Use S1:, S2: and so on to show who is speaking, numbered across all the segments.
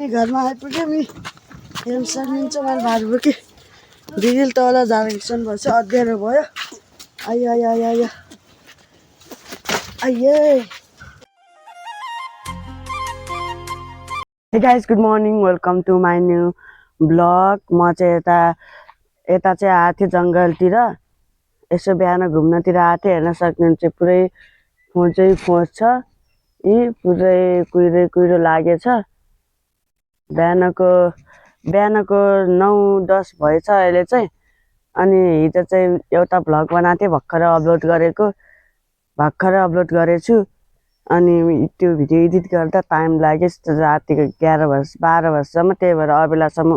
S1: घरमा आइपुग्यो नि टेन्सन लिन्छ मैले भात बोकेँ दिदी तल जानेक्सन भएछ अँध्यारो भयो आयो आयो आयो आयो आइए hey guys good morning welcome to my new blog म चाहिँ यता चाहिँ आएको थिएँ जङ्गलतिर यसो बिहान घुम्नतिर आएको थिएँ हेर्न सक्नुहुन्छ पुरै फोच छ यी पुरै कुहिरो लागेछ बिहानको 9-10 भएछ अहिले चाहिँ अनि हिजो चाहिँ एउटा भ्लग बनाएको थिएँ भर्खरै अपलोड गरेछु अनि त्यो भिडियो एडिट गर्दा टाइम लाग्यो रातिको 11-12 बजीसम्म त्यही भएर अबेलासम्म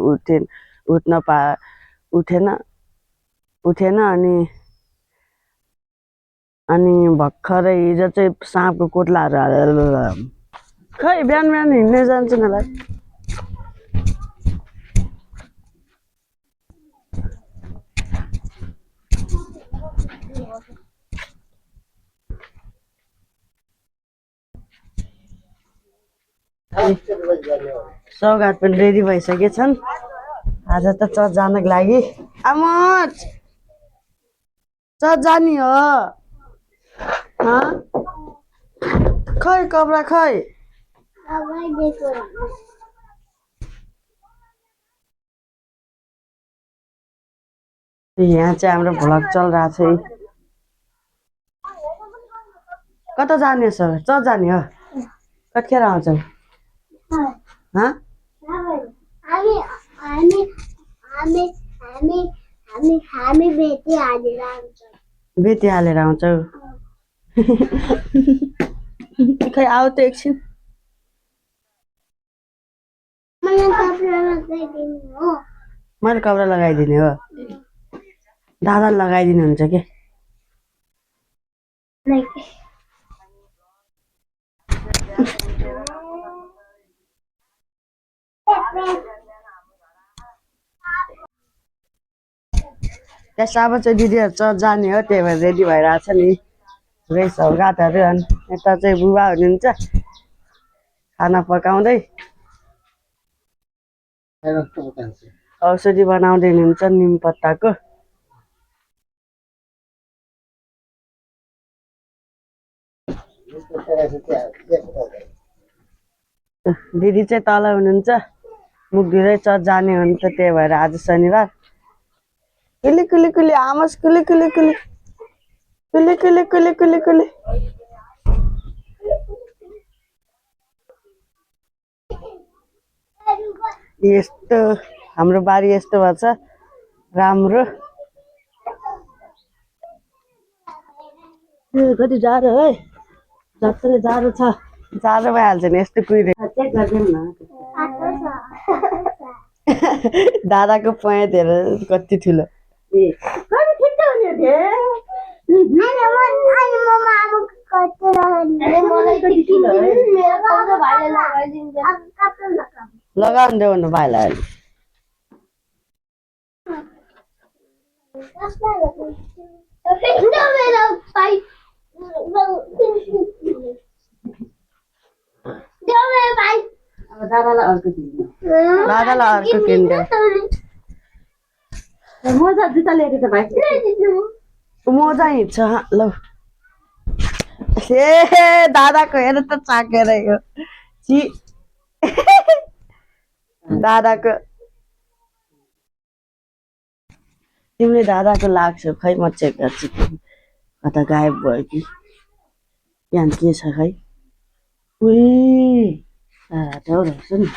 S1: उठेन अनि भर्खरै हिजो चाहिँ साँपको कोट्लाहरू हालेर खै बिहान हिँड्ने जान्छु मलाई सौगात पनि रेडी भइसकेछन् आज त चर्च जानको लागि आमोच चर्च जाने हो खै कपडा खै यहाँ चाहिँ हाम्रो भ्लग चलिरहेको छ कता जाने सर चर्च जाने हो कतिखेर आउँछौ बेटी हालेर आउँछौ खै आऊ त एकछिन मैले कपडा लगाइदिने हो दादा लगाइदिनु हुन्छ के अब चाहिँ दिदीहरू चर्च जाने हो त्यही भएर रेडी भइरहेछ नि रेसहरू गातहरू अनि यता चाहिँ बुबा हुनुहुन्छ खाना पकाउँदै औषधि बनाउँदै हुनुहुन्छ निम पत्ताको दिदी चाहिँ तल हुनुहुन्छ मुख धुँदै चर्च जाने हुन्छ त्यही भएर आज शनिबार कुली कुली कुली आमस कुली कुली कुली कुली कुली कुली कुली कुली यस्तो हाम्रो बारी यस्तो भएछ राम्रो कति जाडो है जत्रै जाडो छ जाडो भइहाल्छ नि यस्तो कुहिरो दादाको पॉइन्ट हेर कति ठुलो लगाउनु देऊ भाइलाई दादालाई अर्को किन्दै मोजा जुत्ता लिएर त भाइ मोजा हिँड्छ ल ए दादाको हेर त चाकेर यो दादाको तिमीले दादाको लाग्छौ खै म चेक गर्छु कता गायब भयो कि यहाँ के छ खै रहेछ नि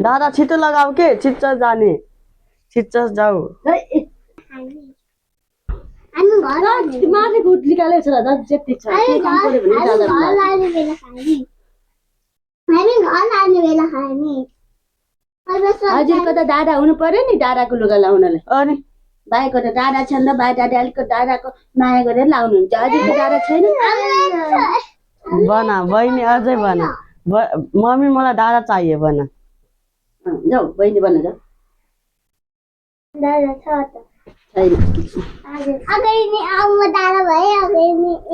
S1: दादा छिटो लगाऊ के छिट्छ जाने छिट्छ जाऊ
S2: हजुरको त दादा हुनु पर्यो नि दादाको लुगा लाउनलाई
S1: अनि
S2: भाइको त दादा छ नि त भाइ दादा अलिक दादाको माया गरेर लाउनुहुन्छ हजुरको दादा छैन
S1: बना बहिनी अझै बना मम्मी मलाई दादा चाहियो बना
S2: जाऊ बहिनी बना जाऊ दादा छ त छैन
S3: अगर ini आउँ डाला भयो अगर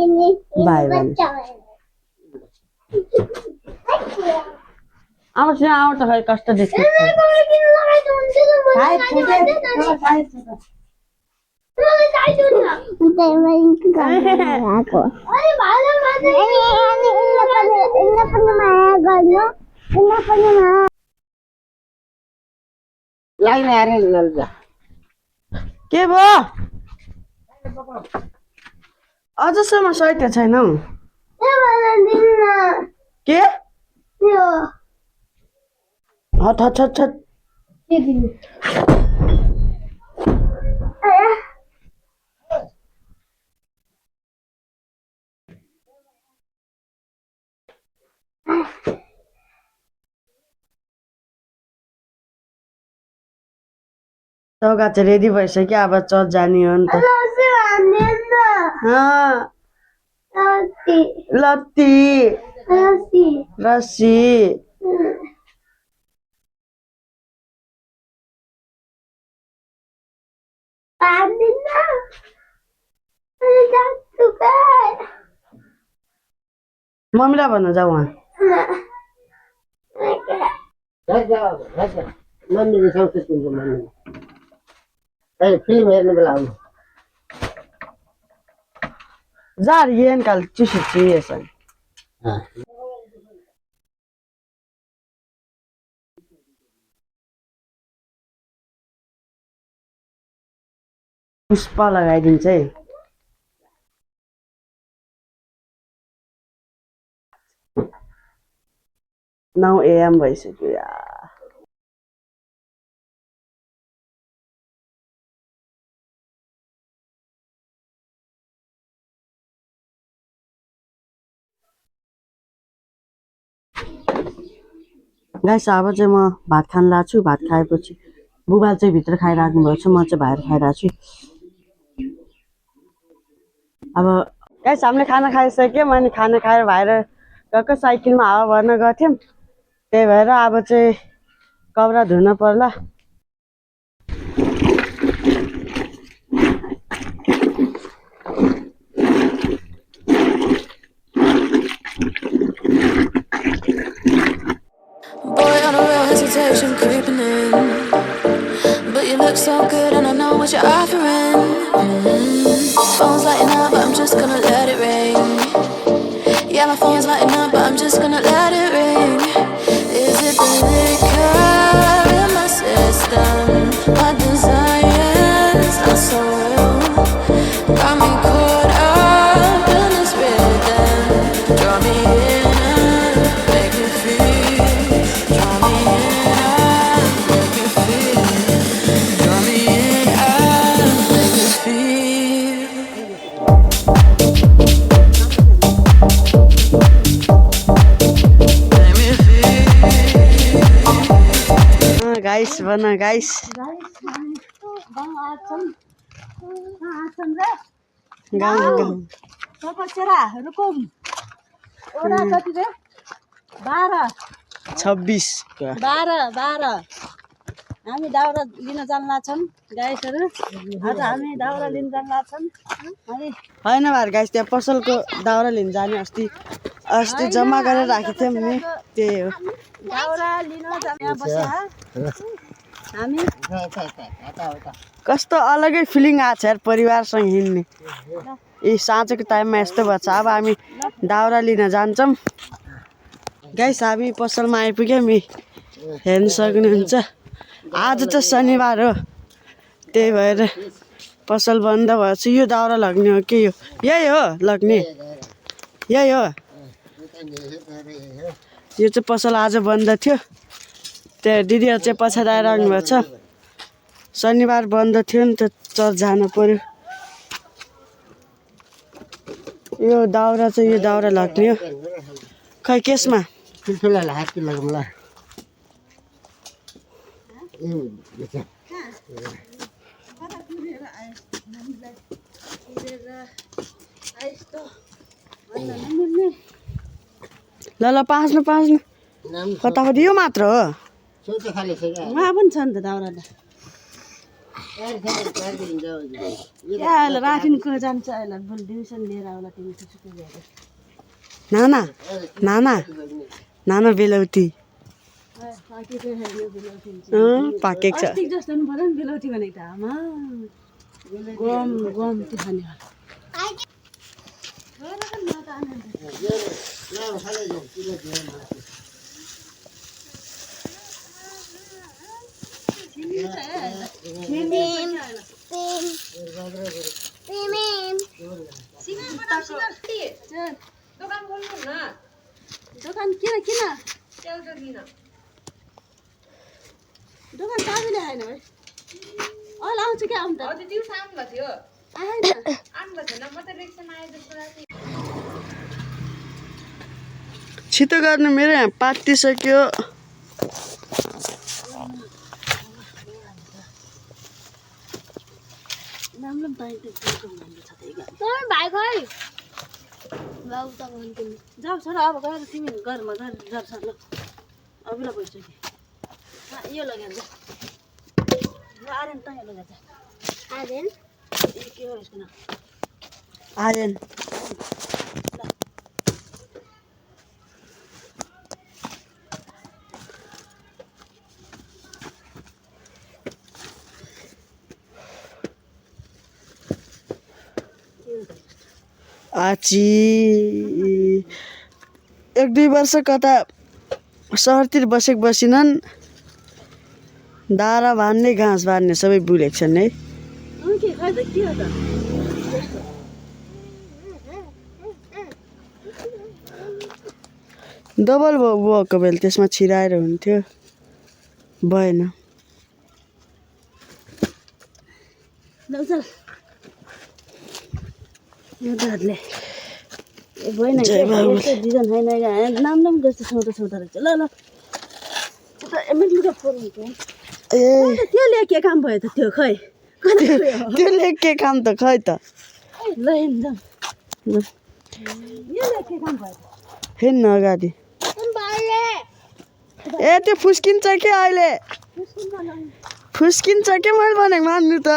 S3: ini
S1: बाई बाई
S3: बच्चा भयो
S1: आउँछ आउँछ खै कस्तो देख्छ
S2: सायद फुटे सायद लाग्ने अरे लल्जा
S1: के भयो अझसम्म सहित छैन हौ के हट हट हट हट चौका चाहिँ रेडी भइसक्यो अब चर्च जाने हो नि त लत्ती रस्सी मम्मीलाई भन्न जाऊ उहाँ
S2: मम्मीले साउथ सुन्छ मम्मीले फिल्म हेर्नु बेला आउनु
S1: जार येन काल चिसो चिएछ पुष्प लगाइदिन्छ है 9 AM भइसक्यो यार गाइस अब चाहिँ म भात खान लाग्छु भात खाएपछि बुबाल चाहिँ भित्र खाइराख्नु भएको छ म चाहिँ बाहिर खाइरहेको छु अब गाइस हामीले खाना खाइसक्यौँ अनि खाना खाएर बाहिर गएको साइकलमा हावा भर्न गथ्यौँ त्यही भएर अब चाहिँ कपडा धुन पर्ला
S4: Boy, on a real hesitation creeping in, but you look so good and I know what you're offering. Phone's lighting up, but I'm just gonna let it ring. Yeah, my phone's lighting up, but I'm just gonna let it ring. Is it the liquor in my system? My desires not so real. Got me caught up in this rhythm. Draw me in and make me feel. Draw me in and make me feel. Draw me in and make me feel.
S1: Guys बना guys
S5: Rukum ओरा कति रे
S1: 26
S5: हामी दाउरा लिन जान लाग्छौँ गाइसहरू आज हामी दाउरा लिन जान लाग्छौँ अनि
S1: होइन भाइ गाइस त्यहाँ पसलको दाउरा लिन जाने अस्ति जम्मा गरेर राखेको थियौँ नि त्यही हो
S5: दाउरा लिन जान बस्या हामी
S1: कस्तो अलगै फिलिङ आएको छ यार परिवारसँग हिँड्ने यी साँझको टाइममा यस्तो भएछ अब हामी दाउरा लिन जान्छौँ गाइस हामी पसलमा आइपुग्यौँ हेर्न सक्नुहुन्छ आज त शनिबार हो त्यही भएर पसल बन्द भएछ यो दाउरा लग्ने हो के यो यही हो लग्ने यही हो यो चाहिँ पसल आज बन्द थियो त्यहाँ दिदीहरू चाहिँ पछाडि आइरहनु भएको छ शनिबार बन्द थियो नि त चर्च जानु पर्यो यो दाउरा चाहिँ यो दाउरा लग्ने हो खै केसमा
S2: ठुल्ठुलालाई हात्ती लगाउँला
S1: ल ल पाँच्नु कताकति यो मात्र हो
S2: सोचे खाली छ क्या
S5: उहाँ पनि छ नि त दाउरा त अहिले राखिनको जान्छ अहिले भोलि ट्युसन लिएर आउला तिमी सुसुको गएर
S1: नाना नाना नाना बेलौती पाकेको छ
S5: अस्ति जस्तो नि पऱ्यो नि बेलौती भनेको त आमा गम गम त्यो खाने दोकान किन दोकान चाबीले आएन भाइ अहिले आउँछ क्या आउनु त
S1: छिटो गर्नु मेरो यहाँ पातिसक्यो
S5: राम्रो पाइन्छ
S3: भाइ खै बाउ त भन्छु
S5: जाऊ छोरा अब गएर तिमी घरमा गएर जाऊ ल अबिला भइसक्यो यो लगेर जा आर्यन त यो लगेर जा
S3: आर्यन
S5: के हो यसको नाम
S1: आर्यन आची 1-2 वर्ष कता सहरतिर बसेको बसिनन् दारा बाँध्ने घाँस बाँध्ने सबै बुलेको छन् है
S5: के खै त के हो त
S1: डबल भएको बेला त्यसमा छिराएर हुन्थ्यो भएन
S5: चल यो दादले भएन डिजाइन छैन नाम जस्तो सोध्दा रहेछ ल ल लुगा फोर्नु
S1: ए
S5: त्यो ले के काम भयो त त्यो खै
S1: त्यसले के काम त खै त
S5: ल जाऊ यो ले के काम भयो
S1: हिँड्न अगाडि
S3: भाइले
S1: ए त्यो फुस्किन्छ के अहिले फुस्किन्छ के मैले भनेको मान्नु त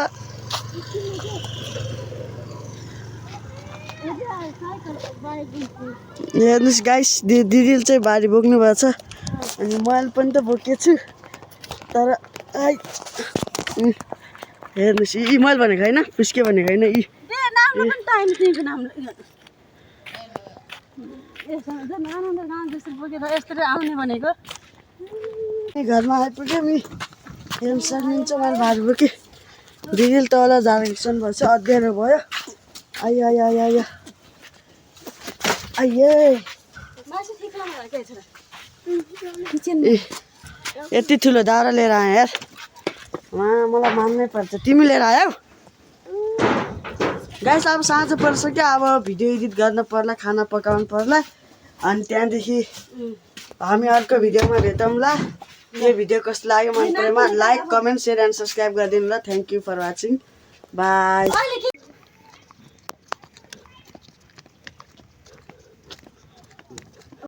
S1: हेर्नुहोस् गाइस दिदीले चाहिँ भारी बोक्नु भएको छ अनि मैले पनि त बोकेछु तर आई हेर्नुहोस् यी मैले भनेको होइन फुस्के भनेको होइन यी
S5: नाम पनि टाइम तिमीको नाम नाम जस्तो बोकेर यस्तरी आउने भनेको
S1: घरमा आइपुग्यो नि हेर्नु सक्नुहुन्छ मैले भारी बोकेँ दिदीले तल झारेक्सन भएछ अँध्यारो भयो आयो आयो आयो आयो आइए
S5: मासु ठिक लाग्यो के छ
S1: ए यति ठुलो दाउरा लिएर आएँ यार मलाई मान्नै पर्छ तिमी लिएर आयौ गाइस अब साँझ परिसक्यो अब भिडियो एडिट गर्न पर्ला खाना पकाउनु पर्ला अनि त्यहाँदेखि हामी अर्को भिडियोमा भेटौँला यो भिडियो कस्तो लाग्यो मन परेमा like comment share and subscribe गरिदिनु ल thank you for watching by